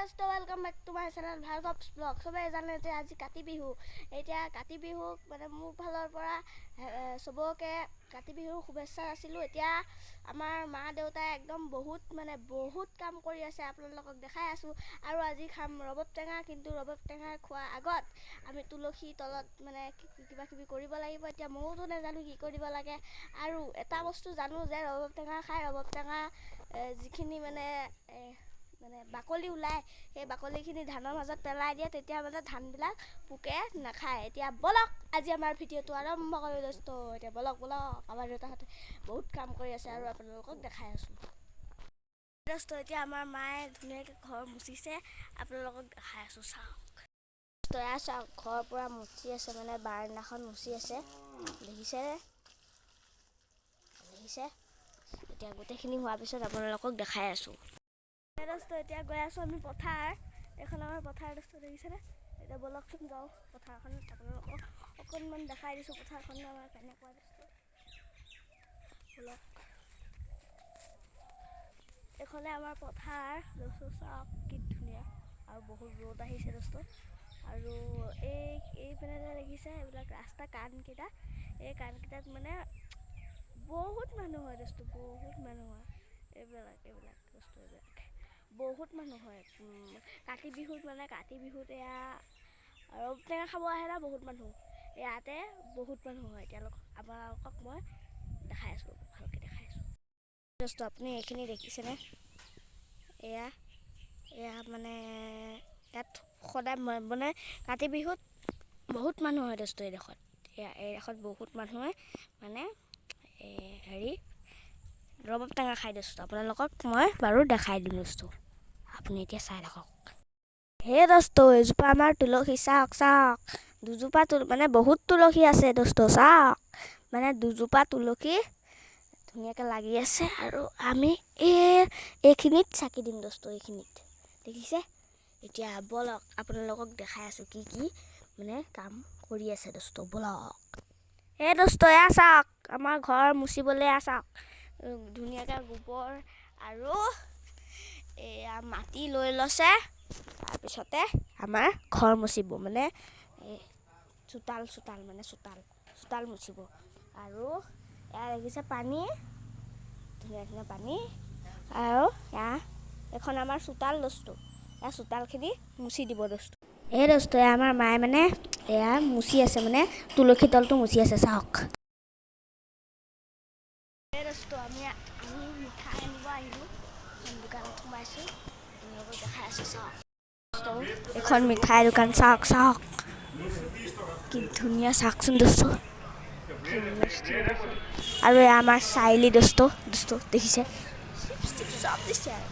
দোস্ত, welcome back to my channel Bhargav's blog. চবেই জানে যে আজি কাতি বিহু। এতিয়া কাতি বিহুক মানে মোৰ ফালৰ পৰা চবকে কাতি বিহুৰ শুভেচ্ছা যাচিলোঁ। এতিয়া আমাৰ মা দেউতাই একদম বহুত মানে বহুত কাম কৰি আছে, আপোনালোকক দেখাই আছোঁ। আৰু আজি খাম ৰবাব টেঙা, কিন্তু ৰবাব টেঙা খোৱাৰ আগত আমি তুলসী তলত মানে কিবা কিবি কৰিব লাগিব। এতিয়া ময়োতো নাজানো কি কৰিব লাগে। আৰু এটা বস্তু জানো যে ৰবাব টেঙা খাই ৰবাব টেঙা যিখিনি মানে মানে বাকলি ওলায়, সেই বাকলিখিনি ধানৰ মাজত পেলাই দিয়ে, তেতিয়া মানে ধানবিলাক পোকে নাখায়। এতিয়া ব'লক আজি আমাৰ ভিডিঅ'টো আৰম্ভ কৰোঁ দোস্ত। এতিয়া ব'লক ব'লক, আমাৰ দেউতাহঁতে বহুত কাম কৰি আছে আৰু আপোনালোকক দেখাই আছোঁ দোস্ত। এতিয়া আমাৰ মায়ে ধুনীয়াকৈ ঘৰ মুচিছে, আপোনালোকক দেখাই আছোঁ, চাওক। এয়া চাওক, ঘৰৰ পৰা মুচি আছে, মানে বাৰান্দাখন মুচি আছে, দেখিছেনে? দেখিছে? এতিয়া গোটেইখিনি হোৱাৰ পিছত আপোনালোকক দেখাই আছোঁ দোস্ত। এতিয়া গৈ আছোঁ আমি পথাৰ, এইখন আমাৰ পথাৰ দোস্ত, দেখিছেনে? এতিয়া ব'লকচোন যাওঁ পথাৰখন, আপোনালোকক অকণমান দেখাই দিছোঁ পথাৰখন আমাৰ কেনেকুৱা দোস্ত। ব'লক, এইখনে আমাৰ পথাৰ দোস্ত, চাওক কি ধুনীয়া। আৰু বহুত ৰ'দ আহিছে দোস্ত। আৰু এইপিনে যে দেখিছে এইবিলাক ৰাস্তা কাণকেইটা, এই কাণকেইটাত মানে বহুত মানুহ হয় দোস্ত, বহুত মানুহ হয়। এইবিলাক এইবিলাক দোস্ত, এইবিলাক বহুত মানুহ হয়। কাতি বিহুত মানে কাতি বিহুত এয়া ৰবাব টেঙা খাব আহে না বহুত মানুহ, ইয়াতে বহুত মানুহ হয়। তেওঁলোকক আপোনালোকক মই দেখাই আছোঁ, ভালকৈ দেখাই আছোঁ দোস্ত। আপুনি এইখিনি দেখিছেনে? এয়া এয়া মানে ইয়াত সদায় মানে কাতি বিহুত বহুত মানুহ হয় দোস্ত। এইডোখৰত এয়া এইডোখৰত বহুত মানুহে মানে হেৰি ৰবাব টেঙা খাই দোস্ত। আপোনালোকক মই বাৰু দেখাই দিম দোস্ত, আপুনি এতিয়া চাই থাকক। হে দোস্ত, এজোপা আমাৰ তুলসী, চাওক চাওক, দুজোপা মানে বহুত তুলসী আছে দোস্ত, চাওক। মানে দুজোপা তুলসী ধুনীয়াকৈ লাগি আছে। আৰু আমি এইখিনিত চাকি দিম দোস্ত, এইখিনিত দেখিছে। এতিয়া ব'লক আপোনালোকক দেখাই আছোঁ কি কি মানে কাম কৰি আছে দোস্ত, ব'লক। হে দোস্ত, এয়া চাওক, আমাৰ ঘৰ মুচিবলৈ এয়া চাওক, ধুনীয়াকৈ গোবৰ আৰু এয়া মাটি লৈ লৈছে। তাৰপিছতে আমাৰ ঘৰ মুচিব, মানে এই চোতাল চোতাল মানে চোতাল চোতাল মুচিব। আৰু এয়া দেখিছে পানী, ধুনীয়া ধুনীয়া পানী। আৰু এয়া এখন আমাৰ চোতাল দোস্ত, এয়া চোতালখিনি মুচি দিব দোস্ত। এই দোস্ত, এয়া আমাৰ মায়ে মানে এয়া মুচি আছে, মানে তুলসী তলটো মুচি আছে, চাওক। এই দোস্ত, আমি আমি মিঠাই আনিব আহিলোঁ, দোকানত সোমাইছোঁ, আপোনালোকক দেখাই আছোঁ, চাওক। এখন মিঠাই দোকান, চাওক চাওক কি ধুনীয়া, চাওকচোন দোস্ত। আৰু এয়া আমাৰ চাইলি দোস্ত, দোস্ত দেখিছে, চিপছ টিপছ চব দিছে। আৰু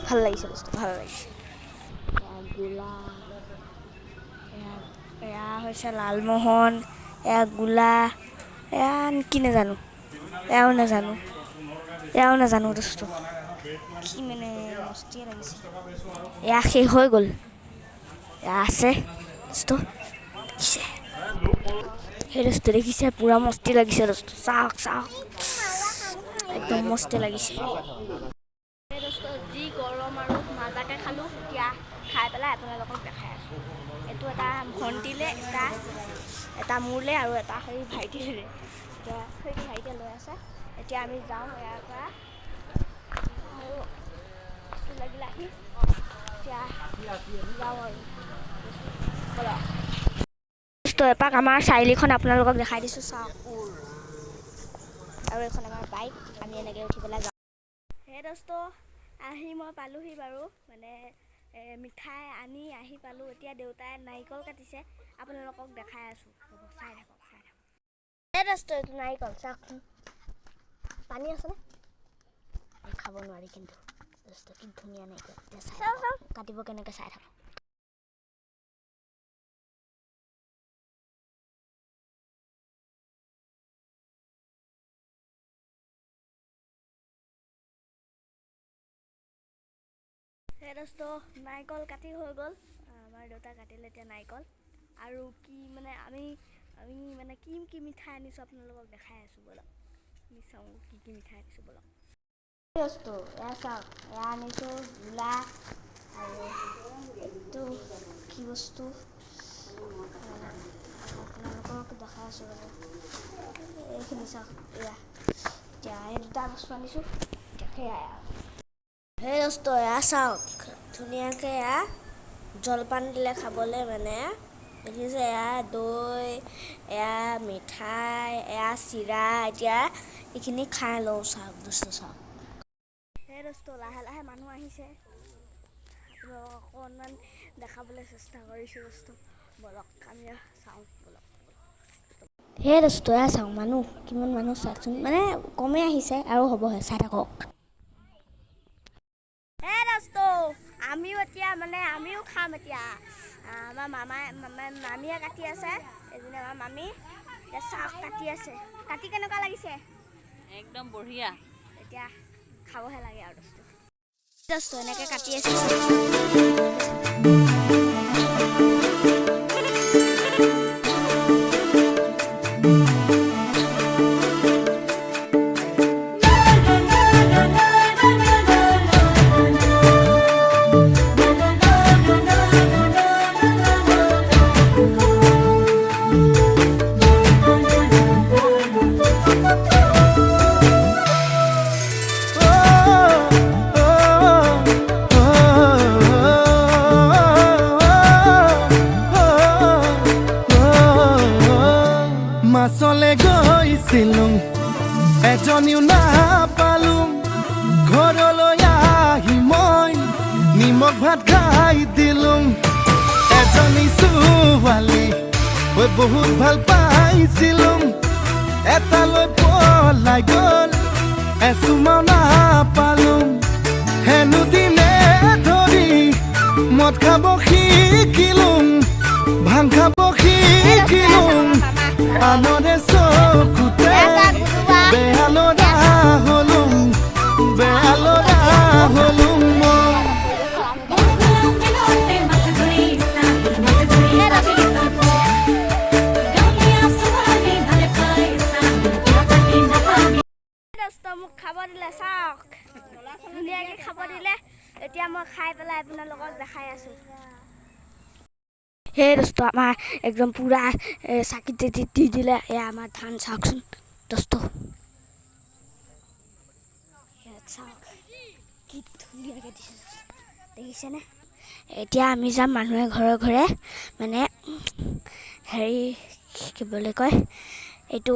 ভাল লাগিছে দোস্ত, ভাল লাগিছে। গোলা, এয়া হৈছে লালমোহন, এয়া গোলা, এয়া কি নাজানো, এয়াও নাজানো, এয়াও নাজানো দোস্ত। কি মানে মস্তিয়ে লাগিছে। এয়া শেষ হৈ গ'ল, এয়া আছে দোস্ত, দেখিছে? সেই দোস্ত দেখিছে, পূৰা মস্তি লাগিছে দোস্ত, চাওক চাওক, একদম মস্তি লাগিছে। দোস্ত, যি গৰম আৰু মাজাকে খালোঁ, এতিয়া খাই পেলাই আপোনালোকক দেখাই আছোঁ। এইটো এটা ভণ্টিলে, এটা এটা মোৰলৈ আৰু এটা সেই ভাইটিলৈ। এতিয়া সেইটো ভাইটিয়ে লৈ আছে। এতিয়া আমি যাওঁ ইয়াৰ পৰা, আৰু লাগিলে আহি এতিয়া যাওঁ আৰু ব'লক দোস্ত। এপাক আমাৰ চাৰিআলিখন আপোনালোকক দেখাই দিছোঁ, চাওক। আৰু এইখন আমাৰ বাইক, আমি এনেকৈ উঠি পেলাই যাওঁ। হে দোস্ত, আহি মই পালোহি বাৰু, মানে মিঠাই আনি আহি পালোঁ। এতিয়া দেউতাই নাৰিকল কাটিছে, আপোনালোকক দেখাই আছোঁ, ৰ'ব চাই থাকক চাই থাকক। এই দোস্ত, এইটো নাৰিকল চাওকচোন, পানী আছেনে? খাব নোৱাৰি কিন্তু দোস্ত, কি ধুনীয়া নাৰিকল। এতিয়া চাই থাকক কাটিব কেনেকৈ, চাই থাকক। সেই দোস্ত, নাৰিকল কাটি হৈ গ'ল, আমাৰ দেউতা কাটিলে এতিয়া নাৰিকল। আৰু কি মানে আমি আমি মানে কি কি মিঠাই আনিছোঁ আপোনালোকক দেখাই আছোঁ, ব'লক। আমি চাওঁ কি কি মিঠাই আনিছোঁ, ব'লক। বস্তু এয়া চাওক, এয়া আনিছোঁ গোলা আৰু এইটো কি বস্তু আপোনালোকক দেখাই আছোঁ ৰ'ব। এইখিনি চাওক, এয়া এতিয়া এই দুটা বস্তু আনিছোঁ এতিয়া, সেয়াই আৰু। সেই দোস্ত, এয়া চাওক, ধুনীয়াকৈ এয়া জলপান দিলে খাবলৈ। মানে দেখিছে, এয়া দৈ, এয়া মিঠাই, এয়া চিৰা। এতিয়া এইখিনি খাই লওঁ। চাওক দোস্ত, চাওক। সেই দোস্ত, লাহে লাহে মানুহ আহিছে। আপোনালোকক অকণমান দেখাবলৈ চেষ্টা কৰিছোঁ দোস্ত। ব'লক, আমি চাওঁ, ব'লক। সেই দোস্ত, এয়া চাওক, মানুহ কিমান মানুহ চাওকচোন। মানে কমেই আহিছে, আৰু হ'বহে, চাই থাকক। হে দোস্ত, আমিও এতিয়া মানে আমিও খাম এতিয়া। আমাৰ মামাই, মামীয়ে কাটি আছে। এজনী আমাৰ মামী এতিয়া চাওক কাটি আছে। কাটি কেনেকুৱা লাগিছে? একদম বঢ়িয়া। এতিয়া খাবহে লাগে আৰু দোস্ত। দোস্ত, এনেকৈ কাটি আছে। মাছলে গৈছিলো, এজনীও নাপালো। ঘৰলৈ আহি মই নিমখ ভাত খাই দিলো। এজনী ছোৱালী মই বহুত ভাল পাইছিলো, এটালৈ পলাই গ'ল, এচুমাও নাপালো। হেনো দিনে ধৰি মদ খাব শিকিলো, ভাং খাব শিকিলো। আনৰে চকুতে বেয়া ল'ৰা হলো, বেয়া ল'ৰা হলো মই। দোস্ত, মোক খাব দিলে, চাওক, ধুনীয়াকৈ খাব দিলে। এতিয়া মই খাই পেলাই আপোনালোকক দেখাই আছোঁ। সেই দোস্ত, আমাৰ একদম পূৰা চাকি দি দিলে। এয়া আমাৰ ধান, চাওকচোন দোস্ত। চাওক কি ধুনীয়াকৈ দিছে, দেখিছেনে? এতিয়া আমি যাম মানুহে ঘৰে ঘৰে, মানে হেৰি কি বুলি কয় এইটো,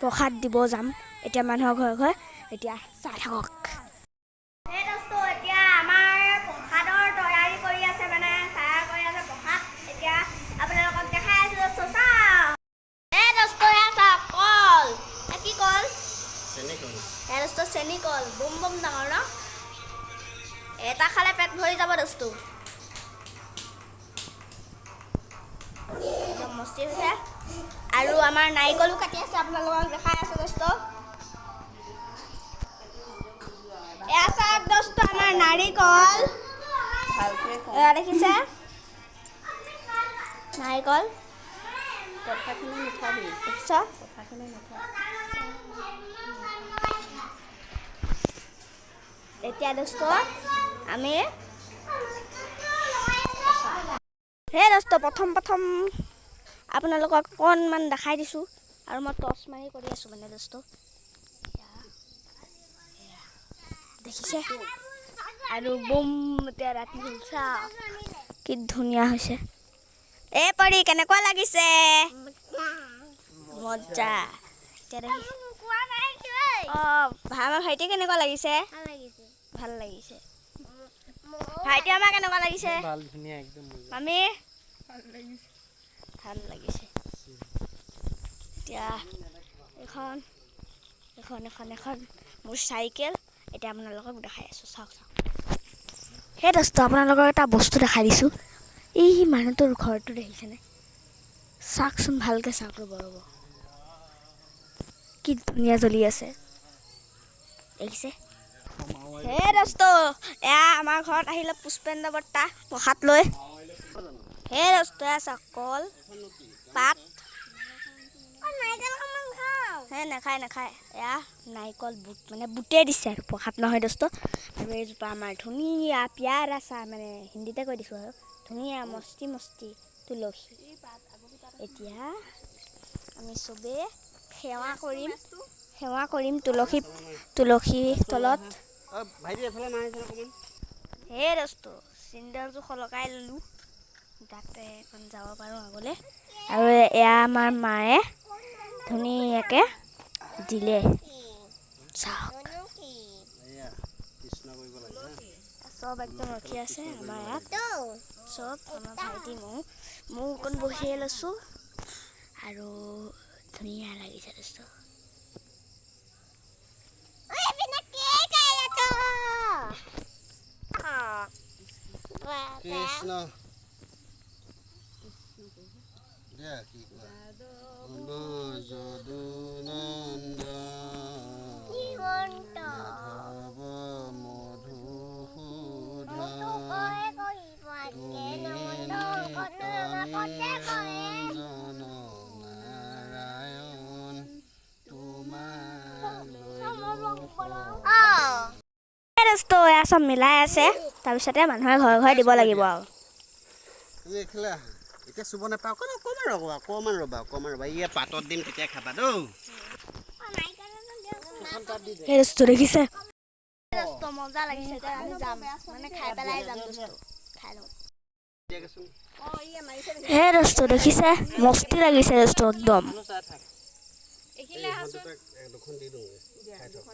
প্ৰসাদ দিব যাম এতিয়া মানুহৰ ঘৰে ঘৰে। এতিয়া চাই থাকক। সেই দোস্ত, এতিয়া আমাৰ প্ৰসাদৰ তৈয়াৰী কৰি আছে, মানে তৈয়াৰ কৰি আছে প্ৰসাদ। এতিয়া আপোনালোকক দেখাই আছোঁ দোস্ত, চাওক। এই দোস্ত, এয়া চাওক, কল। কি কল এয়া দোস্ত? চেনি কল, বম বম ডাঙৰ ন? এটা খালে পেট ভৰি যাব দোস্ত। একদম মস্তি হৈছে। আৰু আমাৰ নাৰিকলো কাটি আছে, আপোনালোকক দেখাই আছোঁ দোস্ত। এয়া চাওক দোস্ত, আমাৰ নাৰিকল এয়া দেখিছে, নাৰিকল দেখিছ? এতিয়া দোস্ত আমি, হে দোস্ত, প্ৰথম প্ৰথম আপোনালোকক অকণমান দেখাই দিছোঁ আৰু মই টৰ্চ মাৰি কৰি আছোঁ। মানে দোস্ত দেখিছে, আৰু বম এতিয়া ৰাতি হ'ল। চাওক কি ধুনীয়া হৈছে। এই পৰি, কেনেকুৱা লাগিছে? মজা। এতিয়া দেখি অঁ, আমাৰ ভাইটি কেনেকুৱা লাগিছে? ভাল লাগিছে। ভাইটি আমাৰ কেনেকুৱা লাগিছে? ভাল, ধুনীয়া একদম। মামী ভাল লাগিছে। এতিয়া এখন এখন এখন এখন মোৰ চাইকেল। এতিয়া আপোনালোকক দেখাই আছোঁ, চাওক চাওক। সেই দোস্ত, আপোনালোকক এটা বস্তু দেখাই দিছোঁ। এই মানুহটোৰ ঘৰটো দেখিছেনে? চাওকচোন ভালকৈ, চাওক। ৰ'ব ৰ'ব, কি ধুনীয়া জ্বলি আছে, দেখিছে? হে দোস্ত, এয়া আমাৰ ঘৰত আহিলে পুষ্পেন্দ্ৰ বৰ্তা প্ৰসাদ লৈ। হে দোস্ত, এয়া চাওক কল। পাত। হে, নাখায় নাখায়। এয়া নাৰিকল বুট, মানে বুটেই দিছে আৰু, প্ৰসাদ নহয় দোস্ত। আৰু এইজোপা আমাৰ ধুনীয়া পিয়াৰা চাহ, মানে হিন্দীতে কৈ দিছোঁ আৰু, ধুনীয়া মস্তি মস্তি তুলসী। এতিয়া আমি চবেই সেৱা কৰিম, সেৱা কৰিম তুলসী তুলসী তলত। ভাইটি, এফালে মাৰিছে অকণমান। হে দোস্ত, চেণ্ডেলযোৰ সলকাই ল'লোঁ যাতে অকণ যাব পাৰোঁ আগলৈ। আৰু এয়া আমাৰ মায়ে ধুনীয়াকৈ দিলে, চাওক। এয়া কৃষ্ণ কৰিব লাগে হা। চব একদম ৰখি আছে আমাৰ ইয়াত চব, আমাৰ ভাইটি, ময়ো ময়ো অকণ বহিয়ে লৈছোঁ আৰু ধুনীয়া লাগিছে দোস্ত। কৃষ্ণ দিয়া, কি কোৱা? যদুনন্দন মাধৱ মধুসূদন, তুমি নিৰঞ্জন নাৰায়ণ, তোমাক দোস্ত, এয়া চব মিলাই আছে, তাৰপিছতে মানুহে ঘৰে ঘৰে দিব লাগিব আৰু। তুমি এইফালে আহা। এতিয়া চুব নাপাওঁ, অকণ অকণমান ৰ'বা, অকণমান ৰ'বা, অকণমান ৰ'বা। ইয়া পাতত দিম, তেতিয়া খাবা দেই। সেই দোস্ত, দেখিছে দোস্ত, মজা লাগিছে। এতিয়া আমি যাম, মানে খাই পেলাই যাম দোস্ত, খাই লওঁ। হে দোস্ত, দেখিছে, মস্তি লাগিছে দোস্ত একদম। দুখন দি দিওঁ, খাই থাকক।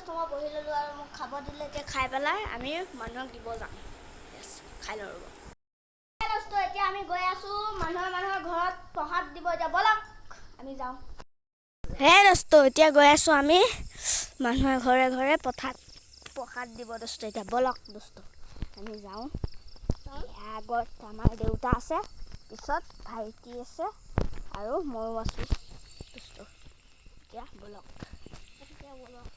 মই বহি ল'লোঁ আৰু মোক খাব দিলে। এতিয়া খাই পেলাই আমি মানুহক দিব যাম। Yes, খাই লওঁ ৰ'ব। দোস্ত, এতিয়া আমি গৈ আছোঁ মানুহৰ মানুহৰ ঘৰত প্ৰসাদ দিব। এতিয়া ব'লক, আমি যাওঁ। হে দোস্ত, এতিয়া গৈ আছোঁ আমি মানুহৰ ঘৰে ঘৰে পথাত প্ৰসাদ দিব দোস্ত। এতিয়া ব'লক দোস্ত, আমি যাওঁ। আগত আমাৰ দেউতা আছে, পিছত ভাইটি আছে আৰু ময়ো আছোঁ দোস্ত। এতিয়া ব'লক, এতিয়া ব'লক।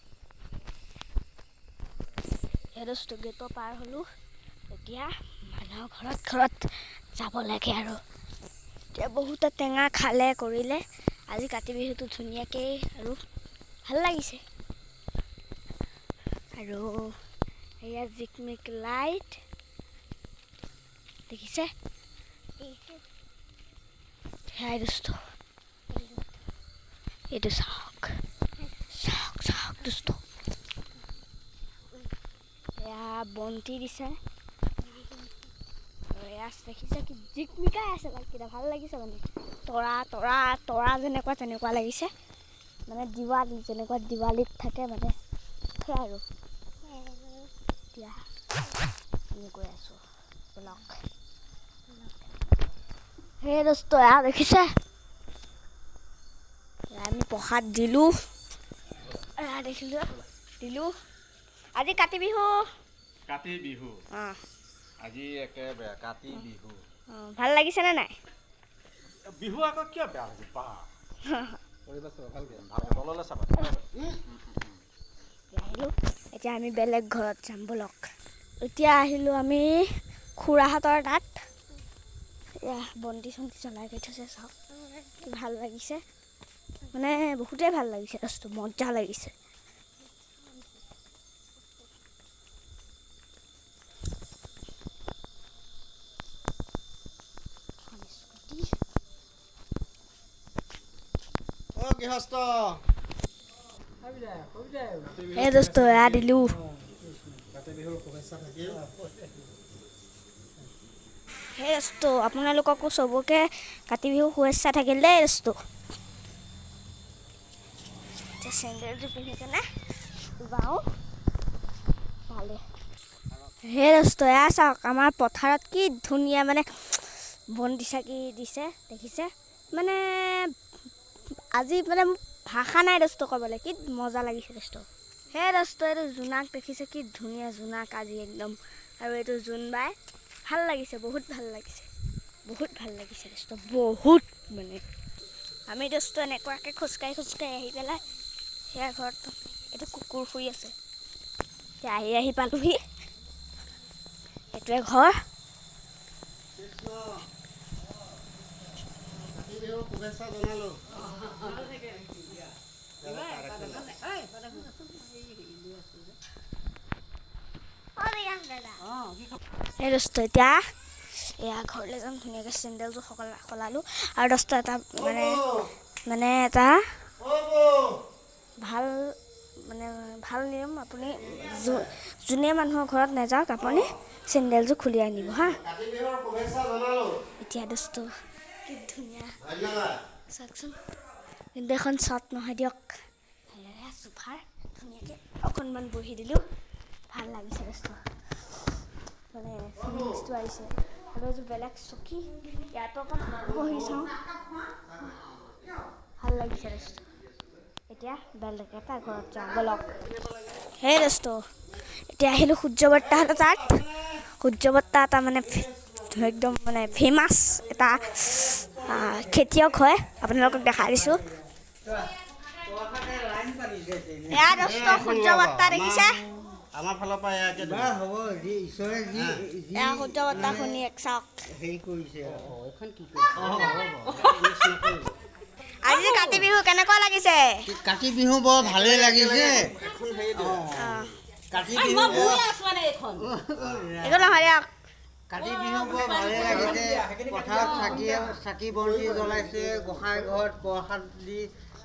হে দোস্ত, গেটৰ পাৰ হ'লোঁ। এতিয়া মানুহৰ ঘৰত ঘৰত যাব লাগে। আৰু এতিয়া বহুতে টেঙা খালে কৰিলে। আজি কাতি বিহুটো ধুনীয়াকৈ আৰু ভাল লাগিছে। আৰু এয়া জিকমিক লাইট দেখিছে। সেয়াই দোস্ত, এইটো চাওক, চাওক, চাওক দোস্ত। এয়া বন্তি দিছে আৰু এয়া দেখিছে কি জিকমিকাই আছে লাইটকেইটা। ভাল লাগিছে, মানে তৰা তৰা তৰা যেনেকুৱা তেনেকুৱা লাগিছে, মানে দিৱালী যেনেকুৱা দিৱালীত থাকে, মানে সেয়াই। আৰু এতিয়া আমি গৈ আছোঁ, ব'লক। সেই দোস্ত, এয়া দেখিছে, এয়া আমি প্ৰসাদ দিলোঁ। এয়া দেখিলোঁ, দিলোঁ। আজি কাতি বিহু। কাতি বিহু। অঁ। আজি একেবাৰে কাতি বিহু। অঁ, ভাল লাগিছেনে নাই? বিহু আকৌ কিয় বেয়া হৈছে বা? ভালকে। ভালকে তললৈ চাবা। আহিলোঁ, এতিয়া আমি বেলেগ ঘৰত যাম, ব'লক। এতিয়া আহিলোঁ আমি খুৰাহঁতৰ তাত। এয়া বন্তি চন্তি জ্বলাই কৰি থৈছে, চাওক কি ভাল লাগিছে, মানে বহুতেই ভাল লাগিছে বস্তু, মজা লাগিছে। এখন স্কুটি। অ গৃহস্থ। এই দোস্ত, এয়া দিলোঁ। কাতি বিহুৰ শুভেচ্ছা থাকিল। সেই দোস্ত, আপোনালোককো চবকে কাতি বিহু শুভেচ্ছা থাকিল দেই দোস্ত। এতিয়া চেণ্ডেলটো পিন্ধি কেনে যাওঁ ভালে। সেই দোস্ত, এয়া চাওক, আমাৰ পথাৰত কি ধুনীয়া মানে বন্তি চাকি দিছে, দেখিছে। মানে আজি মানে মোৰ ভাষা নাই দোস্ত ক'বলৈ, কি মজা লাগিছে দোস্ত। সেই দোস্ত, এইটো জোনাক দেখিছে, কি ধুনীয়া জোনাক আজি একদম। আৰু এইটো জোনবাই, ভাল লাগিছে, বহুত ভাল লাগিছে, বহুত ভাল লাগিছে দোস্ত, বহুত। মানে আমি দোস্ত এনেকুৱাকৈ খোজকাঢ়ি খোজকাঢ়ি আহি পেলাই সেয়া ঘৰত এইটো কুকুৰ শুই আছে। এতিয়া আহি আহি পালোহি, এইটোৱে ঘৰ। কাতি বিহুৰ শুভেচ্ছা জনালোঁ। এই দোস্ত, এতিয়া এয়া ঘৰলৈ যাম। ধুনীয়াকৈ চেণ্ডেলযোৰ সলালোঁ। আৰু দোস্ত, এটা মানে মানে এটা ভাল মানে ভাল নিয়ম, আপুনি যোনে মানুহৰ ঘৰত নাযাওক, আপুনি চেণ্ডেলযোৰ খুলি আনিব হা। কাতি বিহুৰ শুভেচ্ছা জনালোঁ। এতিয়া দোস্ত, কি ধুনীয়া! ধন্যবাদ। চাওকচোন, কিন্তু এখন চট নহয় দিয়ক। এয়া চোফাৰ ধুনীয়াকৈ অকণমান বহি দিলোঁ, ভাল লাগিছে দোস্ত। মানে ফিলিংছটো আহিছে। আৰু এযোৰ বেলেগ চকী, ইয়াতো অকণ বহি চাওঁ, ভাল লাগিছে দোস্ত। এতিয়া বেলেগ এটা ঘৰত যাওঁ ব'লক। সেই দোস্ত, এতিয়া আহিলোঁ সূৰ্য বৰ্তাহঁতৰ তাত। সূৰ্য বৰ্তা এটা মানে একদম মানে ফেমাছ এটা খেতিয়ক হয়, আপোনালোকক দেখাই দিছোঁ। এয়া দোস্ত, সূৰ্য বৰ্তা দেখিছে? আমাৰ ফালৰ পৰা এয়াকে দিলোঁ। হ'ব, যি ঈশ্বৰে যি যি এয়া সূৰ্য বৰ্তা শুনি চাওক। হেৰি কৰিছে আৰু। এইখন কি কৰিছে? আজি কাতি বিহু কেনেকুৱা লাগিছে? কাতি বিহু বৰ ভালেই লাগিছে। এখন হেৰি দিওঁ। কাতি বিহু মই বৰ বৈয়ে আছো মানে এইখন। একো নহয় দিয়ক। কাতি বিহু বৰ ভালেই লাগিছে। পথাৰত চাকি চাকি বন্তি জ্বলাইছে, গোসাঁই ঘৰত প্ৰসাদ দি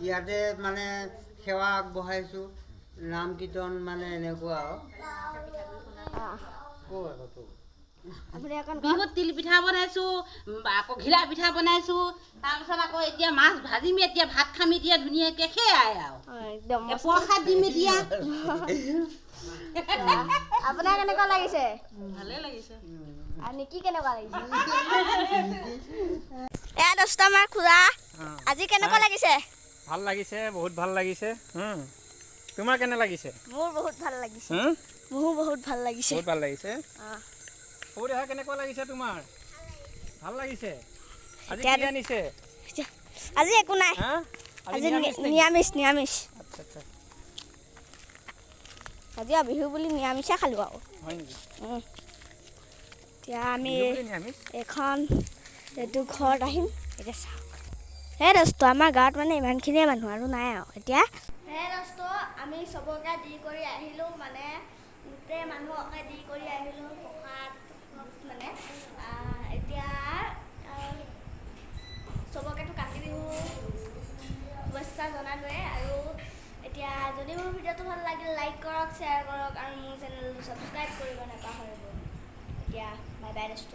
ইয়াতে মানে সেৱা আগবঢ়াইছোঁ, নাম কীৰ্তন মানে এনেকুৱা আৰু। ক আকৌ তোৰ। আপুনি অকণ বিহুত তিল পিঠা বনাইছোঁ, আকৌ ঘিলা পিঠা বনাইছোঁ, তাৰপিছত আকৌ এতিয়া মাছ ভাজিম, এতিয়া ভাত খাম এতিয়া ধুনীয়াকৈ, সেয়াই আৰু। একদম এই প্ৰসাদ দিম এতিয়া। আপোনাৰ কেনেকুৱা লাগিছে? ভালেই লাগিছে। আৰু নিকি কেনেকুৱা লাগিছে? এয়া দোস্ত, আমাৰ খুৰা, আজি কেনেকুৱা লাগিছে? ভাল লাগিছে, বহুত ভাল লাগিছে। তোমাৰ কেনে লাগিছে? মোৰ বহুত ভাল লাগিছে। হুম? মোৰো বহুত ভাল লাগিছে। বহুত ভাল লাগিছে। অঁ। সৰু দেহা, কেনেকুৱা লাগিছে তোমাৰ? ভাল লাগিছে। আজি এতিয়া কি আনিছে? আজি একো নাই। হা, আজি নিৰামিষ নেকি? নিৰামিষ, নিৰামিষ। আচ্ছা আচ্ছা। আজি আৰু বিহু বুলি নিৰামিষে খালোঁ আৰু। হয় নেকি? এতিয়া আমি বিহু বুলি নিৰামিষ। এইখন এইটো ঘৰত আহিম এতিয়া, চাওক। হে দোস্ত, আমাৰ গাঁৱত মানে ইমানখিনিয়ে মানুহ, আৰু নাই আৰু এতিয়া। হে দোস্ত, আমি চবকে দি কৰি আহিলোঁ, মানে গোটেই মানুহকে দি কৰি আহিলোঁ প্ৰসাদ মানে। এতিয়া চবকেতো কাতি বিহু শুভেচ্ছা জনালোৱে। আৰু এতিয়া যদি মোৰ ভিডিঅ'টো ভাল লাগিল, লাইক কৰক, শ্বেয়াৰ কৰক আৰু মোৰ চেনেলটো ছাবস্ক্ৰাইব কৰিব নাপাহৰিব। এতিয়া বাই বাই দোস্ত।